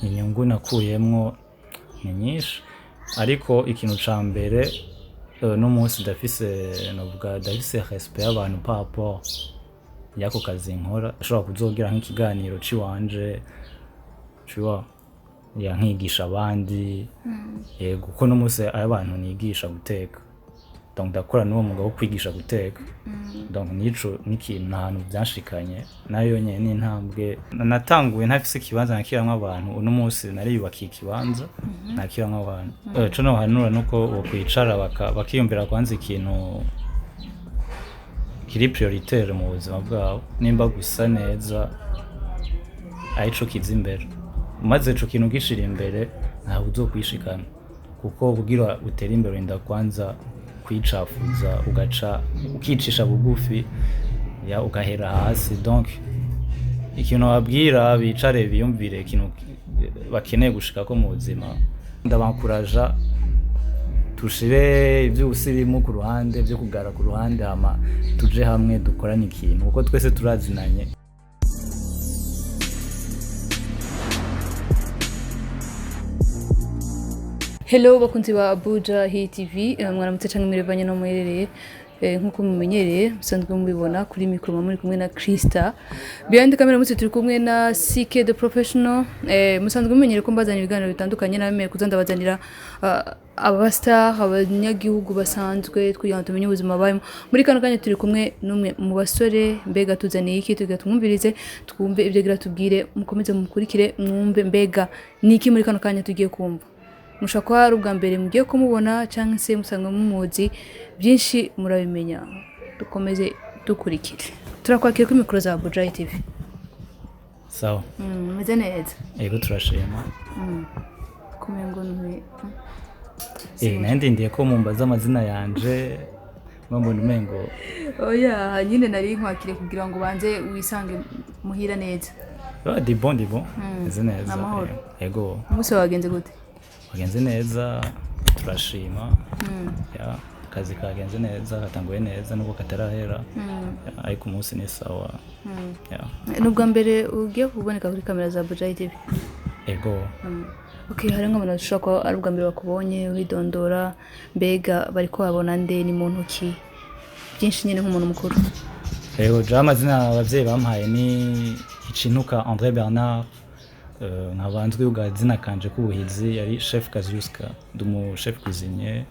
Inyungu nakuyemwo ni nyinshi, ariko ikintu ca mbere, n'umunsi ndafise, novuga ndafise respect y'abantu par rapport y'ako kazi nkora. Ashobora kuzogira nk'ikiganiro ciwanje, tu vois, ya nkigisha abandi. Yego, kuko n'umunsi ari abantu nigisha guteka, donc ndakora n'uwo mwuga wo kwigisha guteka. Donc nico n'ikintu ahantu vyanshikanye, nayo nyene ni intambwe. Natanguye ntafise ikibanza nakiramwo abantu, uno munsi nariyubakiye ikibanza nakiramwo abantu. Ico nohanura nuko bokwicara bakiyumvira kwanza ikintu kiri prioritaire mu buzima bwabo, nimba gusa neza arico kiza imbere. Umaze ico kintu ugishira imbere, ntawe uzokwishikana, kuko kugira utere imbere urinda kwanza kwicafuza, ugaca ukicisha bugufi, ya ugahera hasi. Donc ikintu babwira, bicare biyumvire ikintu bakeneye gushikako mu buzima. Ndabankuraja tushire ivy'ubusirimu ku ruhande, vyo kugara ku ruhande, hama tuje hamwe dukorane ikintu, kuko twese turazinanye. Hello bakunzi ba Abuja Hit TV, mwaramutse canke mwirevanye no muherereye. Nkuko mumenyereye, musanzwe mubibona kuri micro muri kumwe na Krista, behind camera munsi turi kumwe na CK the Professional. Musanzwe mumenyereye ko mbazanira ibiganiro bitandukanye, nabemeye kuza ndabazanira aba star, abanyagihugu basanzwe, kugira ngo tumenye ubuzima bayemo. Muri kano kanya turi kumwe n'umwe mu basore. Mbega tuzaniye iki? Tugira tumwumvirize, twumve ibyo agira tubwire. Mukomeze mukurikire, mwumve mbega ni iki muri kano kanya tugiye kumva. Mushobora kuba ari ubwa mbere mugiye kumubona cyangwa se musanga mumuzi, byinshi murabimenya. Dukomeze dukurikire. Turakwakira kuri mikoro za Abuja TV. Sawa. Meze neza? Yego, turashima. Kumengo ntuye. Naye ndindiye ko mumbaza amazina yanje, mbona umengo. Oya nyine, nari nkwakire kugira ngo ubanze wisange muhira neza. Ah, di bon, di bon, meze neza. Amahoro. Yego. Umunsi wawe wagenze gute? Wagenze neza, turashima. Ya, akazi kagenze neza, katanguye neza nubwo katarahera. Ya, ariko umunsi ni sawa. Ya. Ni ubwa mbere ugiye kuboneka kuri kamera za Abuja TV? Ego. Okay, hari nk'abantu bashobora kuba ari ubwa mbere bakubonye, widondora, mbega bariko babona nde, ni muntu ki, byinshi nyine nk'umuntu mukuru. Ego, jewe amazina abavyeyi bampaye ni Icintuka André Bernard. Nkaba nzwi ku gazina kanje k'ubuhizi yari Chef Kaziuska. Ndi umu chef cuisinier,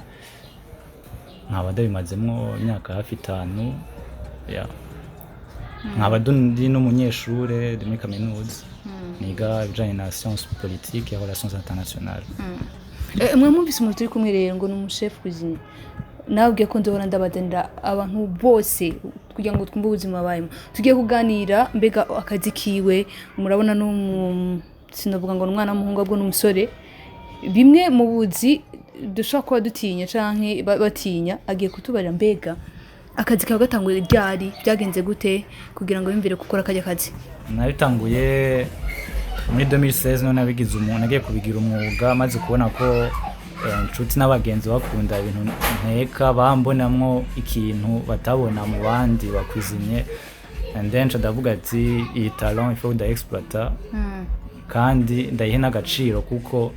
nkaba ndabimazemwo imyaka hafi 5. Ya, nkaba ndi n'umunyeshure, ndi muri kaminuza, niga ibijanye na science politique et relations internationales. Mwe mwumvise umuntu turi kumwe rero ngo ni umushefu cuisinier. Nabwiye ko nzohora ndabazanira abantu bose kugira ngo twumve ubuzima bayemo. Tugiye kuganira mbega akazi kiwe. Murabona n'umu, sinavuga ngo ni umwana w'umuhungu, ahubwo n'umusore. Bimwe mu buzi dushobora kuba dutinya canke batinya, agiye kutubarira mbega akazi kawe gatanguye ryari, byagenze gute kugira ngo wiyumvire gukora karya kazi. Nabitanguye muri 2016, none nabigize umuntu, nagiye kubigira umwuga maze kubona ko inshuti n'abagenzi bakunda ibintu nteka, bambonamwo ikintu batabona mu bandi bakwizimye. And then nca ndavuga ati iyi talent il faut ndayexploita kandi ndayihe n'agaciro, kuko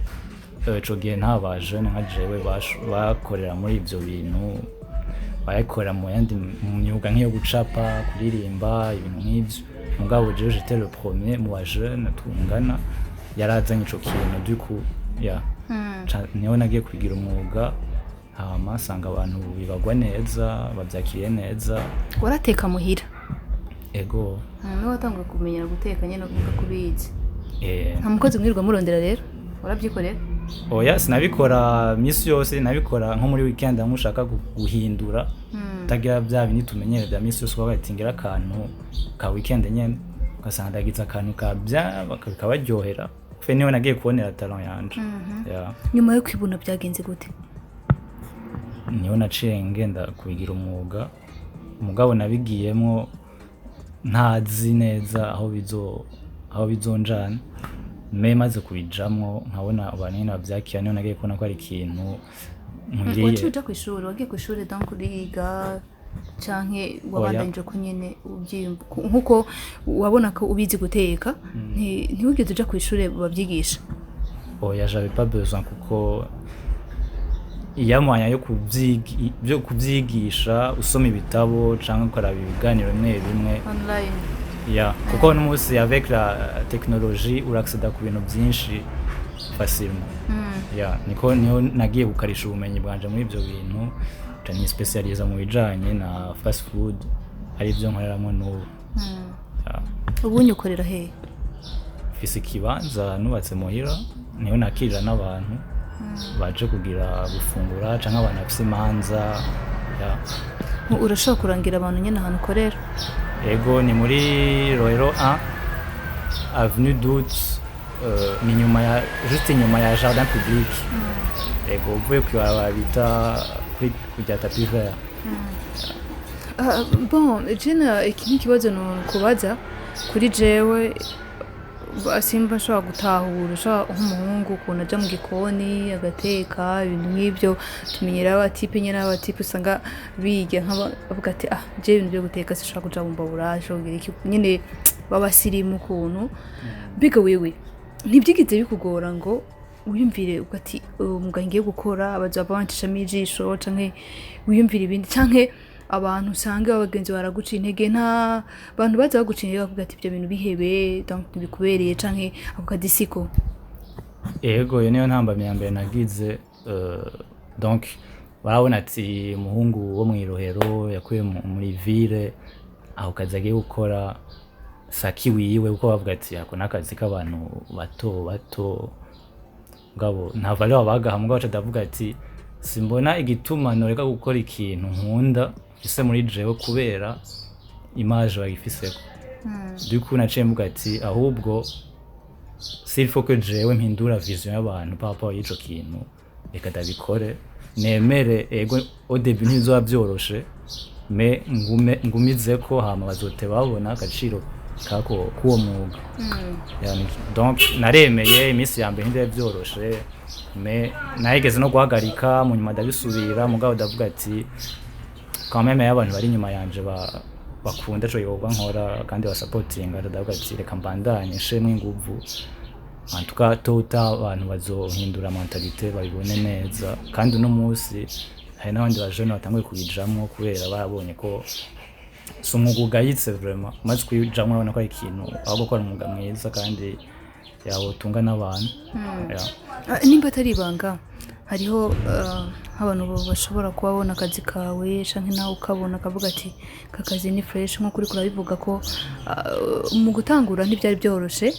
ico gihe nta ba jeune nka jewe bakorera muri ivyo bintu, bayakorera mu yandi, mu myuga nk'iyo gucapa, kuririmba, ibintu nk'ivyo. Mugabo jewe j'étais le premier mu ba jeune tungana yarazanye ico kintu. Du coup, ya, niho nagiye kubigira umwuga, hama nsanga abantu bibagwa neza, bavyakiriye neza. Warateka muhira? Ego. Niwe watanguye kumenyera guteka nyine, uvuga ko ubizi? Eh. Nta mukozi mwirirwa murondera rero, urabyikorera? Oya, sinabikora misi yose, nabikora nko muri weekend aho ushaka guhindura, utagira bya bindi tumenyere bya misi yose, ukavuga ati ngira akantu ka weekend nyene, ugasanga ndagize akantu ka bya bikabaryohera. Fe niho nagiye kubonera talent yanje. Yeah. Nyuma yo kwibona byagenze gute? Niho naciye ngenda kubigira umwuga. Umugabo nabigiyemwo ntazi neza aho bizonjana, me maze kubijamwo nkabona abantu nyene bavyakira, niho nagiye kubona ko ari ikintu nkwiriye. Waciye uja kw'ishuri? Wagiye kw'ishuri donc uriga, canke wabandanije ko nyene uvyiyumva nkuko wabona ko ubizi guteka, ntiwigeze uja kw'ishure babyigisha? Oya, j'avais pas besoin, kuko iyo mwanya yo byo kubyigisha usoma ibitabo canke ukaraba ibiganiro bimwe bimwe online. Ya, kuko n'umunsi avec la technologie uracceda ku bintu byinshi facilement. Ya, niko niho nagiye gukarisha ubumenyi bwanje muri ibyo bintu, nca nispecializa mu bijanye na fast food, ari byo nkoreramo n'ubu. Ya. Ubunye ukorera hehe? Mfise ikibanza nubatse muhira, niho nakirira n'abantu baje kugira gufungura canke abantu bafise imanza, ya. Urashobora kurangira abantu nyine ahantu ukorera? Ego, ni muri Rohero 1, avenue d'août, ni nyuma ya, juste inyuma ya jardin public. Ego, uvuye kw'ibarabara bita kuri kujya tapis vert. Ah, bon, jena iki ni ikibazo kubaza kuri jewe. Simba nshobora gutahura, ushobora nk'umuhungu ukuntu aja mu gikoni agateka ibintu nk'ibyo. Tumenyera abatipe nyene, abatipe usanga biga bavuga ati: "Ah, je ibintu byo guteka sinshobora kuja mu mbabura, nshobora kugira iki." Nyene b'abasirimu ukuntu. Mbega wewe ntibyigeze bikugora ngo wiyumvire uga ati umwuga ngiye gukora bazoba bancishamo ijisho, canke wiyumvire ibindi, canke abantu usange abagenzi baraguca intege? Nta bantu baza baguca intege bakuvuga ati: "Ibyo bintu bihebe, donc ntibikubereye," canke ako kazi siko? Ego, iyo niyo ntambamyi ya mbere nagize. Donc barabona ati umuhungu wo mw'irohero yakuye muri ville, aho kazi agiye gukora saki wiwe, kuko bavuga ati ako n'akazi k'abantu bato bato. Ngabo nta valeur bagaha. Mugabo aca ndavuga ati simbona igituma noreka gukora ikintu nkunda mfise muri jewe kubera image bagifiseko. Du coup naciye mvuga ati ahubwo s'il faut que jewe mpindura vision y'abantu par rapport y'ico kintu, reka ndabikore, nemere. Ego, au début ntibizoba vyoroshe, mais ngume ngumizeko, hama bazote babona agaciro kako k'uwo mwuga. Yani, donc naremeye, iminsi ya mbere ntivyari vyoroshe, mais nahigeze no guhagarika, mu nyuma ndabisubira. Mugabo ndavuga ati quand même y'abantu bari inyuma yanje bakunda ico gikorwa nkora kandi basapotinga, ndavuga ati reka mbandanye nshemwe inguvu. En tout cas, tôt ou tard abantu bazohindura mentalité, babibone neza. Kandi uno munsi hari n'abandi bajene batanguye kubijamwo kubera barabonye ko si umwuga ugayitse. Vraiment, umaze kuwijamwo urabona ko ari ikintu, ahubwo ko ari umwuga mwiza kandi yawutunga n'abantu. Yeah. Ah, nimba atari ibanga, hariho nk'abantu bashobora kuba babona akazi kawe canke nawe ukabona akavuga ati aka kazi ni fresh, nk'uko uriko urabivuga ko mu gutangura ntibyari byoroshe,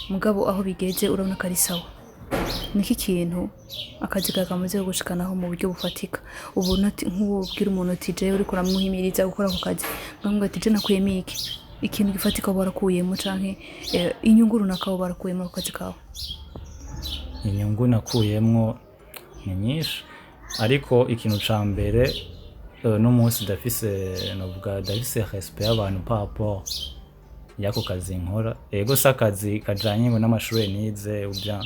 mugabo aho bigeze urabona ko ari sawa. Niki kintu akazi kawe kamaze gushikanaho mu buryo bufatika ubona ati nk'uwo ubwira umuntu ati jewe uriko uramuhimiriza gukora ako kazi, nkamubwira ati je nakuyemo iki, ikintu gifatika woba warakuyemo canke inyungu runaka woba warakuyemo ako kazi kawe? Inyungu nakuyemwo ni nyinshi, ariko ikintu ca mbere, n'umunsi ndafise, novuga ndafise respect y'abantu par rapport y'ako kazi nkora. Ego, si akazi kajanye ngo n'amashure nize ou bien,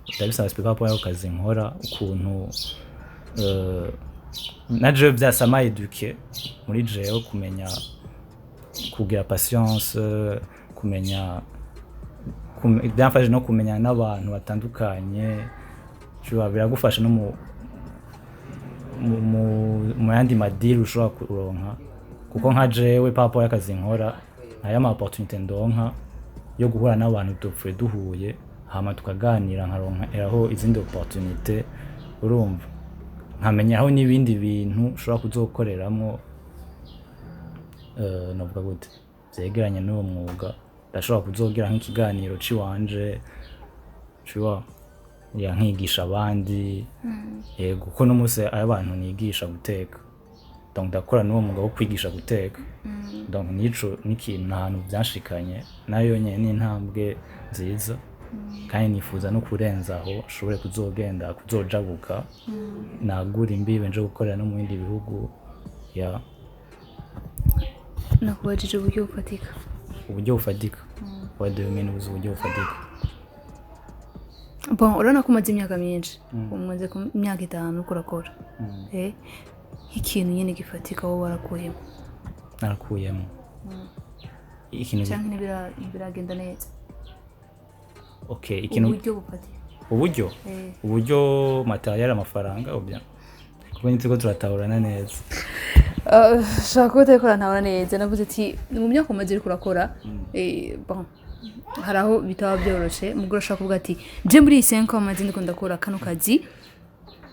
ndafise respect par rapport y'ako kazi nkora, ukuntu na jewe ça m'a éduqué muri jewe kumenya kugira patience, kumenya byamfashije no kumenya n'abantu batandukanye. Tu vois, biragufasha no mu yandi madiri ushobora kuronka, kuko nka jewe par rapport y'akazi nkora hariyo ama opportunité ndonka yo guhura n'abantu dupfuye duhuye, hama tukaganira, nkaronkeraho izindi opportunité, urumva, nkamenyeraho n'ibindi bintu ushobora kuzokoreramwo, novuga gute, vyegeranye n'uwo mwuga. Ndashobora kuzogira nk'ikiganiro ciwanje, tu vois, ya, nkigisha abandi. Yego, kuko n'umunsi ayo abantu nigisha guteka, donc ndakora n'uwo mwuga wo kwigisha guteka. Donc nico n'ikintu ahantu vyanshikanye nayo nyene ni intambwe nziza, kandi nifuza no kurenza aho nshobore kuzogenda kuzojabuka, nagura imbibe, nje gukorera no mu bindi bihugu, ya. Nakubajije uburyo bufatika. Uburyo bufatika? What do you mean ubuze uburyo bufatika? Bon, urabona ko umaze imyaka myinshi, umaze imyaka 5 uriko urakora. Nk'ikintu nyine gifatika wowe warakuyemo? Narakuyemo ikintu Canke ntibiragenda neza? Okay, ikintu Uburyo bufatika. Uburyo? Eh. Uburyo matériel, amafaranga, ou bien? Kuko nitiko turatahurana neza. Shaka ko utariko urantahura neza. Navuze ati mu myaka umaze uriko urakora, bon, hari aho bitaba byoroshe, mubwo urashobora kuvuga ati je muri iyi 5 ans maze ndiko ndakora kano kazi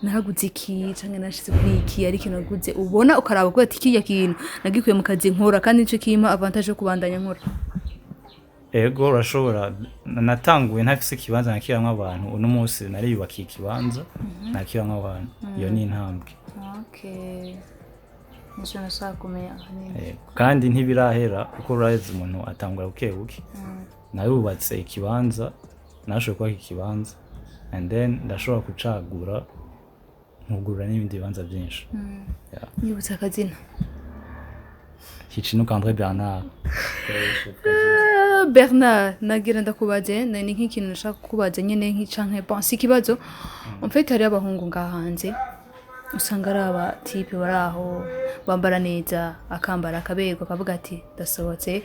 naraguze iki canke nashize kuri iki, ari ikintu naguze ubona ukaraba ko ati kirya kintu nagikuye mu kazi nkora kandi nico kimpa avantage yo kubandanya nkora. Ego, urashobora. Natanguye ntafise ikibanza nakiramwo abantu. Uno munsi nariyubakiye ikibanza nakiramwo abantu. Iyo ni intambwe. Okay, nico nashaka kumenya ahanini. Ego. Kandi ntibirahera, kuko urazi umuntu atangura buke buke. Narubatse ikibanza, nashoboye kubaka ikibanza and then ndashobora kucagura nkugurura n'ibindi bibanza byinshi. Yeah. Nyibutsa akazina. Hicinuka André Bernard. Bernard, nagira ndakubaze, ni nk'ikintu nashaka kukubaza nyene nk'icanke, bon, si ikibazo. En fait, hariyo abahungu ngaha hanze usanga ari aba type bari aho bambara neza, akambara akaberwa, akavuga ati ndasohotse.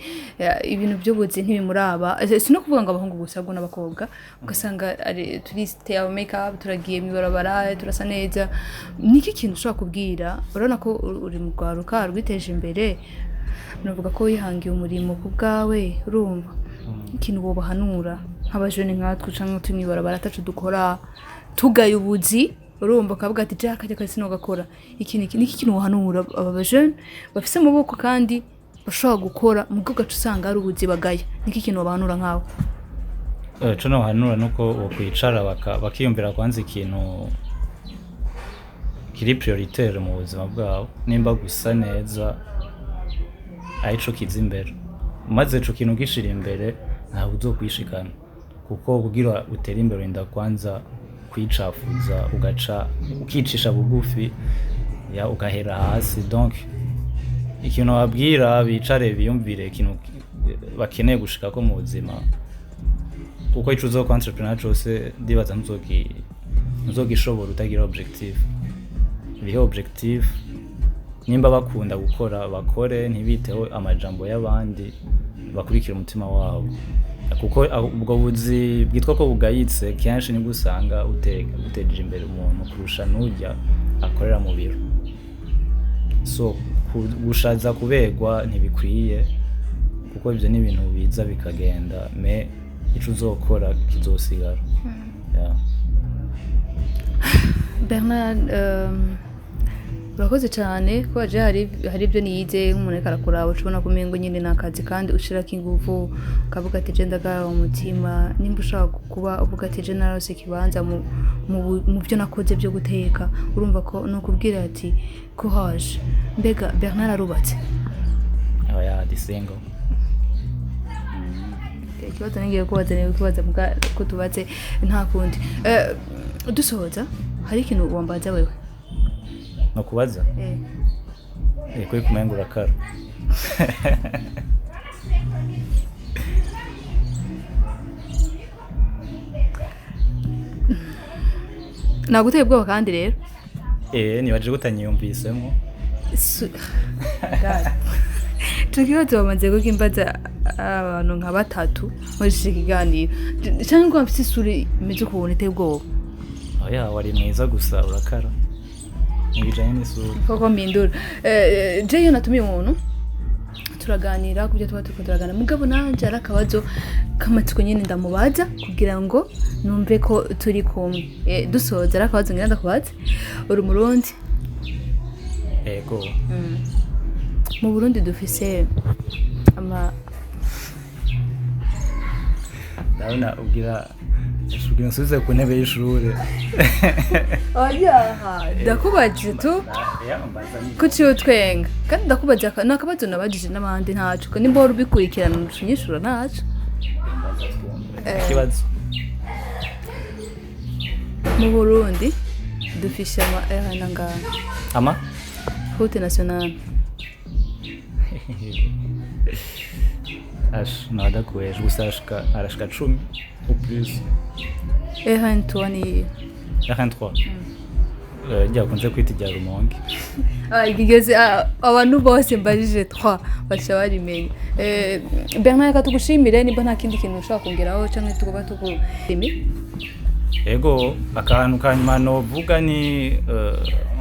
Ibintu by'ubuzi ntibimuraba. Si no kuvuga ngo abahungu gusa, ahubwo n'abakobwa ugasanga ari turisite aba make up, turagiye mw'ibarabara, turasa neza. Niki kintu ushobora kubwira? Urabona ko uri mu rwaruka rwiteje imbere, navuga ko wihangiye umurimo ku bwawe. Urumva ikintu wobahanura nk'abajene nkatwe canke turi mw'ibarabara ataco dukora, tugaye ubuzi, urumva ukavuga ati ja kajya kazi sinogakora iki niki. Niki kintu wohanura aba bajene bafise amaboko kandi bashobora gukora, mubwo ugaca usanga hari ubuzi bagaya? Niki kintu wobahanura nkawe? Ico nohanura nuko bokwicara bakiyumvira kwanza ikintu kiri prioritaire mu buzima bwabo, nimba gusa neza arico kiza imbere. Umaze ico kintu ugishira imbere, ntabwo uzokwishikana, kuko kugira utere imbere urinda kwanza kwicafuza, ugaca ukicisha bugufi ya ugahera hasi. Donc ikintu babwira, bicare biyumvire ikintu bakeneye gushikako mu buzima, kuko ico uzokwa entrepreneur cose ndibaza ntuzogishobora utagira objectif. Bihe objectif. Nimba bakunda gukora, bakore, ntibiteho amajambo y'abandi, bakurikire umutima wabo, kuko ubwo buzi bwitwa ko bugayitse kenshi nibwo usanga buteje imbere umuntu kurusha n'ujya akorera mu biro. So gushaza kuberwa ntibikwiye, kuko ibyo ni ibintu biza bikagenda, mais ico uzokora kizosigara. Yeah. Bernard, urakoze cyane ko waje. Hari ibyo nize nk'umuntu ariko arakuraba, ushobora kumengo nyine ni akazi kandi ushirako ingufu, ukavuga ati je ndagara umutima. Nimba ushaka kuba uvuga ati je narose ikibanza mu byo nakoze byo guteka, urumva ko ni ukubwira ati courage. Mbega Bernard arubatse? Oya, ndi single. Ikibazo ngiye kubaza ni kubaza muga ko tubatse nta kundi. Dusohoza, hari ikintu wambaza wewe? No kubaza? Eh. Kuri kumenga urakara. Naguteye ubwoba kandi rero. Nibaje gutanyiyumvisemo. God. Ico kibazo bamaze kukimbaza abantu nka batatu muri iki kiganiro, canke ko bafise isura imeze ukuntu iteye ubwoba. Oya, wari mwiza gusa urakara, ntibijanye n'isura. Koko mpindura. Je iyo natumiye umuntu turaganira kubyo tuba turiko turaganira, mugabo nanje ari akabazo k'amatsiko nyene ndamubaza kugira ngo numve ko turi kumwe. Dusoza, ari akabazo ngira ndakubaze. Uri umurundi? Ego. Mu Burundi dufise ama Ndabona ubwira nsubize ku ntebe y'ishure. Oya, ndakubajije tu. Ya, mbaza ni Kuki utwenga? Kandi ndakubaza ni akabazo nabajije n'abandi, ntaco nimba wari ubikurikirana unyishura, ntaco. Mbaza twumve ikibazo. Mu Burundi dufise ama RN angahe? Ama Route nationale. Ash, nadakuweje gusa arashika 10 ou plus. RN 3 ni RN3. Rya bakunze kwita irya Rumonge. Ah, igeze abantu bose mbajije 3 baca barimenya. Bernard, reka tugushimire. Nimba nta kindi kintu ushobora kongeraho canke tukuba tugushimire. Ego, akantu ka nyuma novuga ni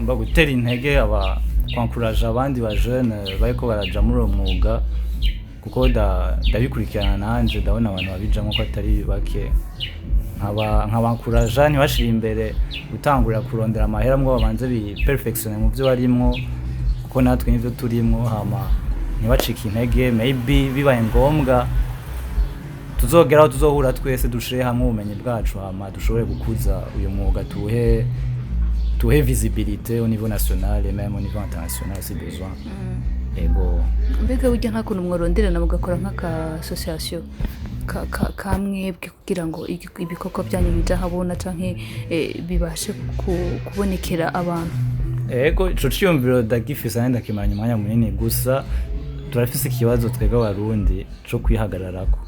mba gutera intege aba kwankuraje abandi ba jeune bariko baraja muri uwo mwuga, kuko ndabikurikirana nanje, ndabona abantu babijamwo ko atari bake, nkabankuraja ntibashire imbere gutangurira kurondera amahera, mwo babanze bi perfectionne mu byo barimwo, kuko natwe nivyo turimwo. Hama ntibacike intege, maybe bibaye ngombwa tuzogeraho tuzohura twese, dushire hamwe ubumenyi bwacu, hama dushobore gukuza uyu mwuga, tuhe visibilité au niveau national et même au niveau international si besoin. Ego. Mbega burya nta kuntu mwaronderana mugakora nk'aka association ka mwebwe kugira ngo ibikorwa byanyu bija habona canke bibashe kubonekera abantu? Ego, ico ciyumviro ndagifise kandi ndakimaranye umwanya munini. Gusa turafise ikibazo twebwe Abarundi co kwihagararako,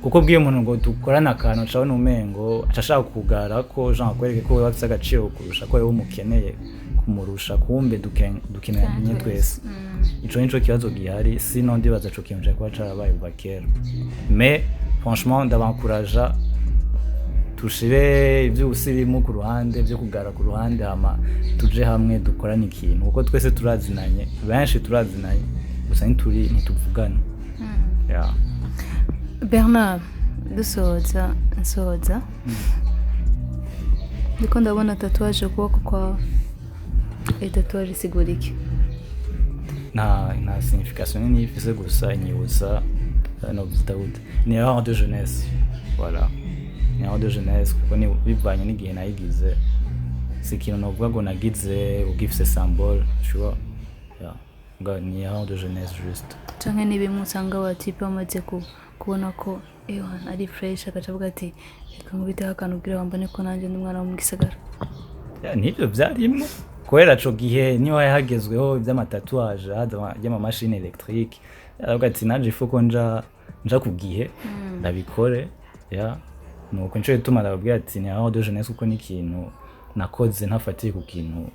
kuko bwiye umuntu ngo dukorane akantu, acabona umengo aca ashaka kugara ko Jean akwereke ko wewe afise agaciro kurusha, ko wewe umukeneye kumurusha. Kumbe dukeneye twese. Ico nico kibazo gihari. Sinon ndibaza ico kintu cari kuba carabaye kuva kera. Mais franchement ndabankuraja, tushire ivy'ubusirimu ku ruhande, vyo kugara ku ruhande, hama tuje hamwe dukorane ikintu, kuko twese turazinanye, benshi turazinanye, gusa ntituvugana, yeah. Bernard, dusoza nsoza, ndiko ndabona tatouage ku kuboko kwawe. Iyi tatouage isigura iki? Nta signification nini ifise, gusa inyibutsa, no byita gute, ni erreur de jeunesse, voilà, ni erreur de jeunesse, kuko ni bivanye n'igihe nayigize. Si ikintu novuga ngo nagize ugifise symbole, tu vois, yeah. Ngo ni erreur de jeunesse juste. Canke ni bimwe usanga abatipe bamaze kubona ko ewa ari fresh, agaca avuga ati: "Reka nkubiteho akantu kugira bambone ko nanjye ndi umwana wo mu gisagara"? Yeah, nivyo vyarimwo, kubera ico gihe niho hari hagezweho ivy'ama tatouage, haza y'amamashini électrique, aravuga ati: "Nanje ifu ko nja ku gihe ndabikore." Ya, nuko nico gituma ndababwira ati ni erreur de jeunesse, kuko ni ikintu nakoze ntafatiye ku kintu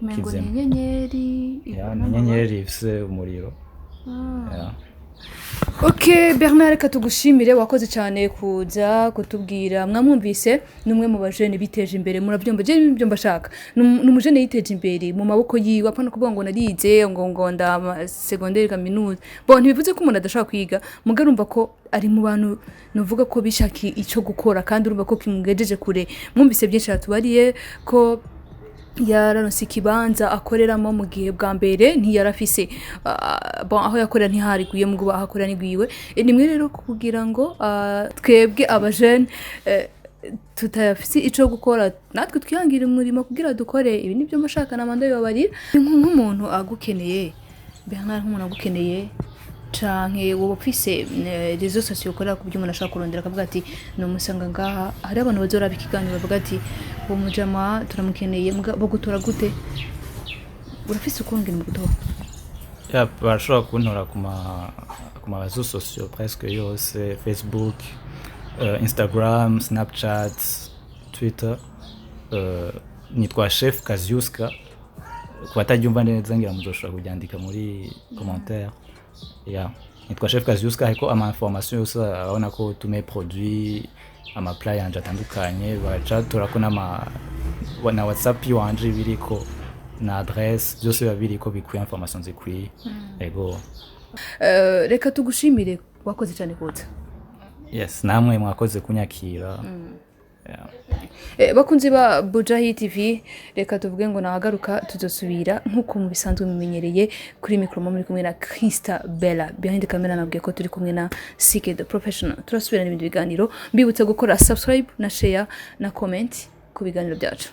Umengo ni kizima. inyenyeri. Ya, ni inyenyeri ifise umuriro, ya. Ok Bernard, reka tugushimire, wakoze cyane kuza kutubwira. Mwamwumvise, ni umwe mu bajene biteje imbere, murabyumva. Je nibyo mbashaka. Ni umujene yiteje imbere mu maboko yiwe, apana kuvuga ngo narize ngo nda secondaire, kaminuza. Bon, ntibivuze ko umuntu adashobora kwiga, muga urumva ko ari mu bantu nuvuga ko bishakiye icyo gukora, kandi urumva ko kimugejeje kure. Mwumvise byinshi yatubariye, ko yararonse ikibanza akoreramo mu gihe bwa mbere ntiyarafise. Bon, aho yakorera ntihariguye, mu aho akorera nigwiwe. Nimwe rero kugira ngo twebwe abajene tutafise ico gukora natwe twihangira umurimo kugira dukore. Ibi nibyo mbashaka nama ndabibabarira. Nk'umuntu agukeneye, Bernard, nk'umuntu agukeneye canke woba ufise réseaux sociaux ukorera, ku buryo umuntu ashobora kurondera akavuga ati: "Nomusanga ngaha"? Hari abantu bazoraba ikiganiro bavuga ati: "Uwo mujama turamukeneye." Bagutora gute? Urafise ukungene mu gutora? Ya, barashobora kuntora ku ma réseaux sociaux presque yose: Facebook, Instagram, Snapchat, Twitter. Nitwa Chef Kaziuska. Ku bataryumva neza ngira muzoshobora kuryandika muri commentaire. Ya, nitwa Chef Kaziuska. Hariko ama information yose, arabona ko tous mes produits, ama plat yanje atandukanye, baca torako na WhatsApp iwanje biriko na adresse, byose biba biriko, bikwiye, information zikwiye. Ego. Reka tugushimire, wakoze cyane kuza. Yes, namwe mwakoze kunyakira. Yeah. Bakunzi ba Bujahi TV, reka tuvuge ngo nahagaruka, tuzosubira nk'uko mubisanzwe mumenyereye. Kuri mikoro muri kumwe na Krista Bella, behind camera nabwiye ko turi kumwe na CK the Professional. Turasubira n'ibindi biganiro. Mbibutsa gukora subscribe na share na comment ku biganiro byacu.